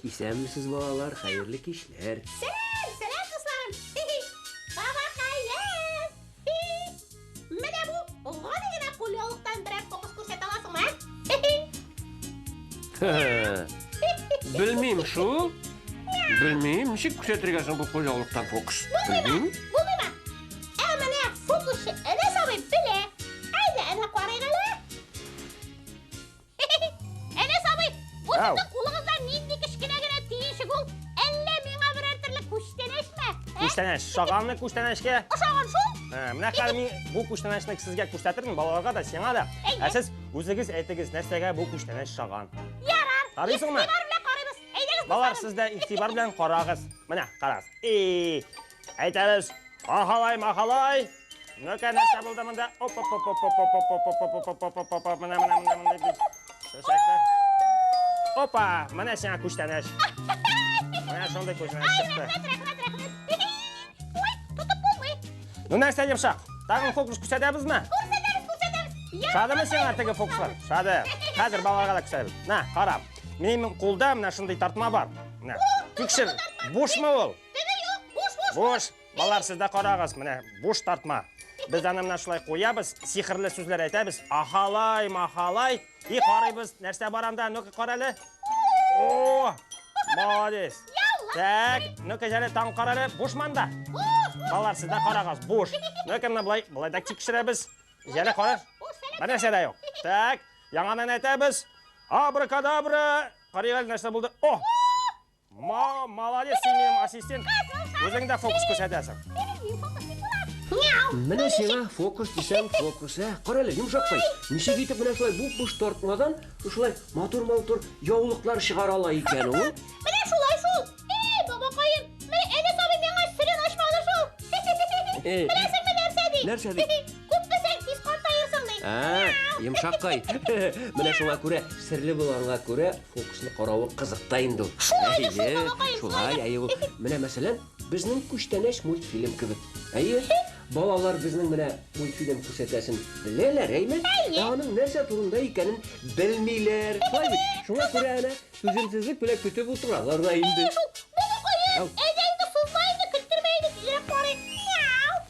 Исәнмесез, балалар, хәерле кичләр. Сәлам, сәлам, дусларым. Бабакаем. Менә бу гади генә кулъяулыктан берәр фокус күрсәтә аласыңмы, ә? Белмим шул. Белмим, ничек күрсәтергә соң бу кулъяулыктан фокус? Белмим. Булмыймы? Ә менә фокусчы Әнәс абый белә. Әйдә, әнә карыйк әле. Әнәс абый, бу сезнең кулыгызда нинди кечкенә генә төенчек ул? Әллә миңа берәр төрле күчтәнәчме? Күчтәнәч, шаганны күчтәнәчкә. Ошаган шул. Менә хәзер мин бу күчтәнәчне сезгә күрсәтермен, балаларга да, сиңа да. Ә сез үзегез әйтегез, нәрсәгә бу күчтәнәч шаган? Ярар. Карыйсыңмы? Игътибар белән карыйбыз. Әйдәгез, Балалар, сез дә игътибар белән карагыз. Менә, карагыз. И, әйтәбез. Ахалай, махалай. Ну-ка, нәрсә булды монда? Оп, оп, оп, оп, оп, оп, оп, оп, оп, оп, оп, оп, оп, менә, менә, менә, менә, бит. Чәчәкләр. Опа, менә сиңа күчтәнәч. Менә шундый күчтәнәч чыкты. Рәхмәт, рәхмәт, рәхмәт. Ой, тотып булмый. Ну, нәрсә йомшак? Тагын фокус күрсәтәбезме? Күрсәтәбез, күрсәтәбез. Шадымы сиңа теге фокуслар? Шады. Хәзер балаларга да күрсәтәбез. На, кара. Минем кулда менә шундый тартма бар. Менә. Тикшер. Бушмы ул? Теге юк, буш, буш. Буш. Балалар, сез дә карагыз, менә буш тартма. Без аны менә шулай куябыз, сихерле сүзләр әйтәбез. Ахалай, махалай. И карыйбыз, нәрсә бар анда? Ну-ка, кара әле. О, молодец. Так, ну-ка, җәле, таң кара әле. Буш манда. Балалар, сез дә карагыз, буш. Ну-ка, менә болай, болай да тикшерәбез. Җәле, кара. Бер нәрсә дә юк. Так, яңадан әйтәбез. Абракадабра. Карыйк әле, нәрсә булды? О! Ма, молодец, син минем ассистент. Үзең дә фокус күрсәтәсең. Менә сиңа фокус дисәң фокус, ә? Кара әле, йомшаккай. Ничек итеп менә шулай буп-буш тартмадан шулай матур-матур яулыклар чыгара ала икән ул? Менә шулай шул. Эй, бабакаем, менә Әнәс абый миңа серен ачмады шул. Беләсеңме нәрсә ди? Нәрсә ди? Күп белсәң, тиз картаерсың ди. Ә, йомшаккай. Менә шуңа күрә, серле булганга күрә, фокусны каравы кызык та инде ул. Шулай да шул, бабакаем, шулай, әйе ул. Менә мәсәлән, безнең күчтәнәч мультфильм кебек. Әйе, балалар безнең менә мультфильм күрсәтәсен беләләр, әйме? Әйе. Ә аның нәрсә турында икәнен белмиләр. Шулай бит? Шуңа күрә әнә түземсезлек белән көтеп утыралар да инде. Әйе шул, бабакаем, әйдә инде сузма инде, көттермә инде, тизрәк карыйк. Мяу.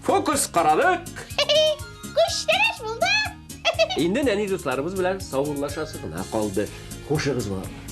Фокус карадык. Күчтәнәч булды. Инде нәни дусларыбыз белән саубуллашасы гына калды. Хушыгыз балалар.